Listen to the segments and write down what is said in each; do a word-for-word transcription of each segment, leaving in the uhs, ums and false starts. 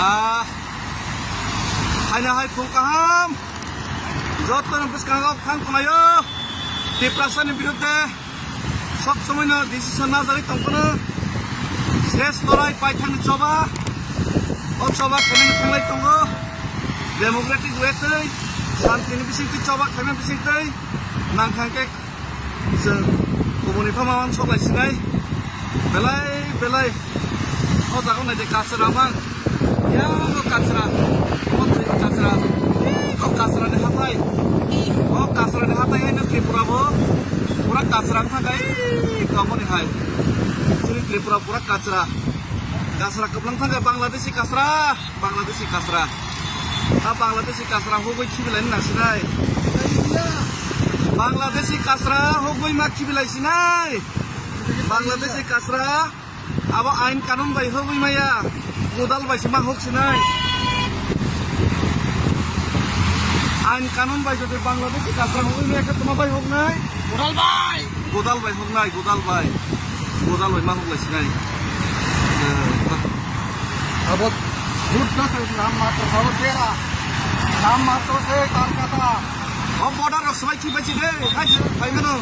Ah, haino hai phung kaham. Jotono bwskango thang khwlaio. Tiprasani birudde sob somoino decision najagwi tongphano. Ses lorai paithakni choba. O choba khainani thanglai tongo. Democratic way twi, santini bisingtwi choba khaina bisingtwi. Nangkha khe Chwng kubuni pha mamang sok lai sinai. Belai, belai. O jaga nai de kachra mang. Ya, o kachra. O twi kachra. O kachra ni hatai. O kachra ni hatai hai no Tripura bo. Pura kachra wng thang kai. Kamoni hai. Chini Tripura pura kachra. Kachra kwblang thang kai Bangladeshi kachra. Bangladeshi kachra. A Bangladeshi kachra hugui khibilai nang sinai. Bangladeshi kachra hugui ma khibilai sinai. Bangladeshi kachra abo ain kanun bai hugui maya. Godal bai se ma huk sinai. Ain kanun bai jodi Bangladeshi kachra hugui maya khe tuma bai huk nai. Godal bai. Godal bai huk nai, godal bai. Godal bai ma huk lai sinai. Abo Buddha se nam matro sabo bera. Nam matro se tar kata. O border rok swbai thik bai si de. Hai, hai mano.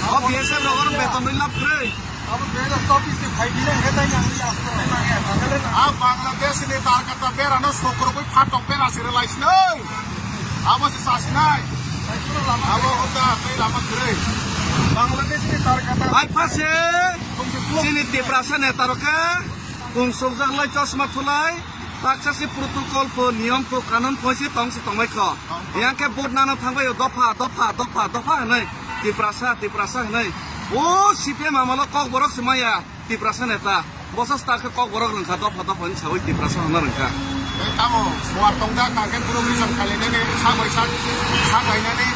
O B S F rok oro beton rwi lab kwrwi. Abo bera topi se khai bile he tai yang ya. A Bangladesh ni tar kata bera no sokro koi phatok bera se rwlai sinai. Abo se sasinai. Abo hota tei lama kwrwi. Bangladesh ni tar kata. Hai phase chini Tiprasa neta rok khe kung sokjak lai chosma thulai. Baksa se protocol pho niyom pho kanun pho se tong se tongbai kho. Yang khe vote nana thangbai o dopha, dopha, dopha, dopha hinui. Tiprasa, Tiprasa hinui. O C P M amalo kok borok se maya. Tiprasa neta, bosa star khe kok borok rwngkha, dopha dopha hinwi sawi Tiprasa hwnna rwngkha. Tei tamo suar tongjak, kha khe group rijak khailainani, sak bai sak, sak bainani,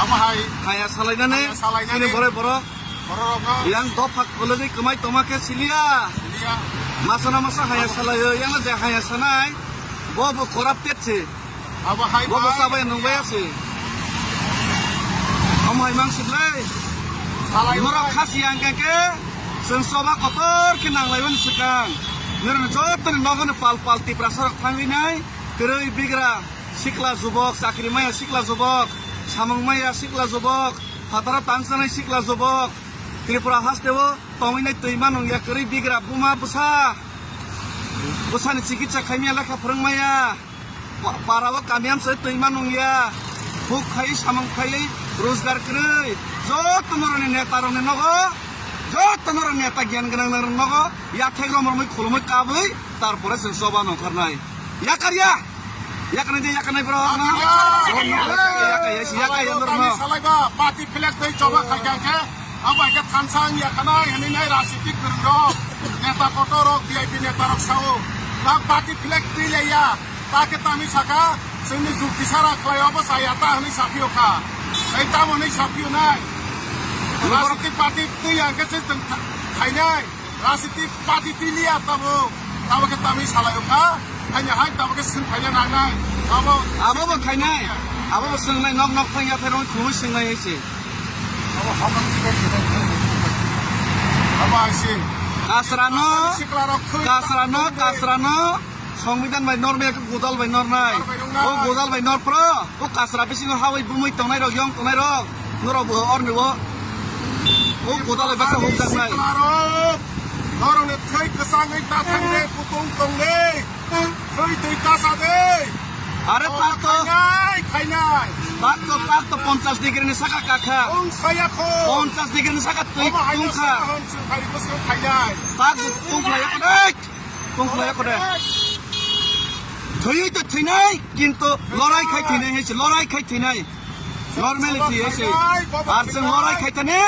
amo hai haya salainani, haya salainani. Chini borai borok. Borok rokno. Yang dopha kwlwgwi kwmai tongma khe siliya. Siliya. Masa na masa haya salaio, yang je haya sanai, bo bo corrupted se. Abo hai bo bo bai sabai nung bai ase. Omo hai mang siblai. Salai norok bai. Khasi ang khe khe, chwng choba kotor khe nang lai mani swkang. Norok joto ni nogo ni pal pal Tiprasa rok thangwi nai. Kwrwi bigra sikla jubok, chakri maya sikla jubok, samung maya sikla jubok, phataro tang chanai sikla jubok. Tripura haste o tongwi nai twi ma nung ya kwrwi bigra buma bwsa. Bwsani chikitsa khaimya lekha phwrwng maya. Pa-, para o kami amsa twi ma nung ya. Huk khai samung khai rojgar kwrwi. Joto norokni neta rokni nogo. Joto norok neta gyan gwnang norok nogo. Yathek romromwi khulumwi kabwi. Tarpore chwng choba nongkharnai. Yakar ya. Yakarnai de yakarnai bro. Yakar ya. Yakar ya, yakar ya, yakar ya, norok no. Salai ba, party flag twi choba khai kha khe. Abo hai khe thansa wngya khanai hinwi nai rajnitik kwrwng rok, neta kotor rok, V I P neta rok sao. Ta party flag twi le ya, ta khe tamni saka, chwngni jukti sara khlai abo chaya ta hinwi saphio kha. Tei tamo hinwi saphio nai. Rajnitik party twi ya khe se chwng tha-, khainai. Rajnitik party twi liya tamo, tamo khe tamni salai kha. Haini hai tamo khe swng khaina nangnai. Abo abo bo khainai. Abo bo swngnai nok nok thang ya thai rong khumui swngnai hai se. Abo hai se. Kasra no, sikla rok thwi kasra no, kasra no. Songbidan bai normai khe godal bai nornai. Godal bai nornai. O godal bai norpro. O kasra bisingo hawi bumui tongnai rok, yong tongnai rok. Norok bo orni o. O godal bai baksa hokjaknai. Sikla rok. Norok ni thwi kwchangwi ta thang de, kutung tong de. Thwi twi kasa de. Are tak to. Khainai, khainai. Tak to, tak to ponchash degree ni saka kakha. Ong saya kho. Ponchash degree ni saka twi tungkha. Hon sung khai bwswk khainai. Tak tungkha ya kho dai. Tungkha ya kho dai. Thwi to thwinai, kintu lorai khai thwinai hai se, lorai khai thwinai. Normality ese. Ar chwng lorai khai tani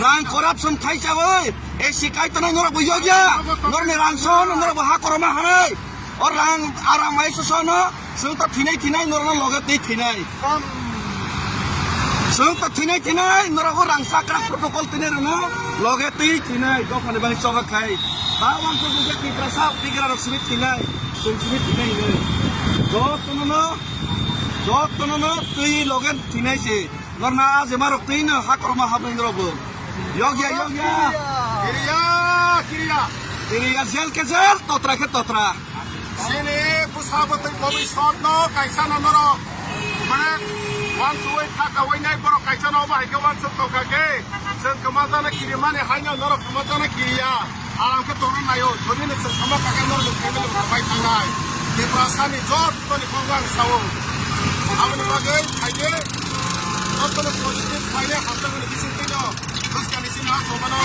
rang corruption khai chawi. Esi kai tani norok bo yogya. Norni rang son norok bo ha koroma hanai. O rang aram ai so sono. Chwng ta thinai thinai norok loge tei thinai. Chwng ta thinai thinai norok bo rang sakra protocol tini rwno loge tei thinai. Dophani bang choga khai. Ba wang ko je Tiprasa bigra rok simi thinai. Chwng simi thinai ne. Jotono no. Jotono no twi loge thinai se. Norna aje marok twi no hakorma habnai norok bo. Yogya, yogya. Kiriya, kiriya. Kiriya, jel ke jel, totra ke totra. Chini bwsa bwtwi bobiswt no kaisa no norok mane uansugwi thaka uainai borok kaisa no obo hai khe uansuk tongkha khe chwng kwma jana kirimani haino norok kwma jana kiriya. Aram khe tongna naio, jodi no chwng sama kaka norok family bo bai thangnai. Tiprasa ni joto ni kokno ang sao. Aboni bagwi phaidi joto no positive phaidi hamjakmani bisingtwi no bwskang ni sini ha chobano.